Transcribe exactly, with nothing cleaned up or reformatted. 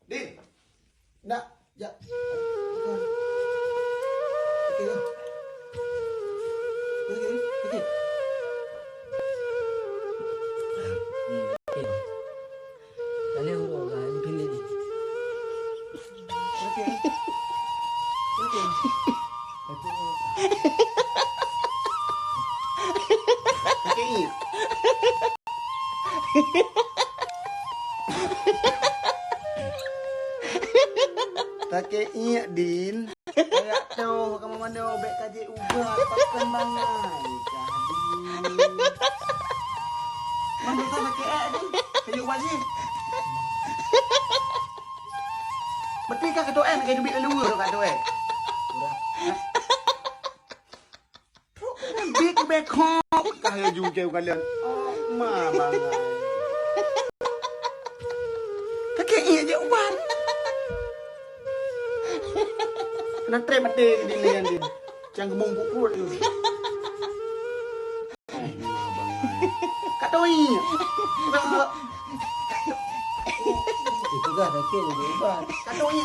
Din. Nak, jak. Okey, okey. Okey, okey. Hmm, okey. Kalian urut lah, ini pilih ni. Okey. Okey. Okey. Sakét iék, Din. Kayak toh, kamu mana bek kajik ubat, pakon bangai. Jadi. Mana tak sakét iék tu? Kayak ubat sih. Betul kah kata eh, nak kayak duit lalu tu kata eh. Bik bek hok kah laju jauh kalian. Oh, ma bangai. Kakek iya je ubat. Kena trem mati di ni kan dia. Cang kemung pukul tu. Katoi. Itu dah sakit jadi ubat. Katoi.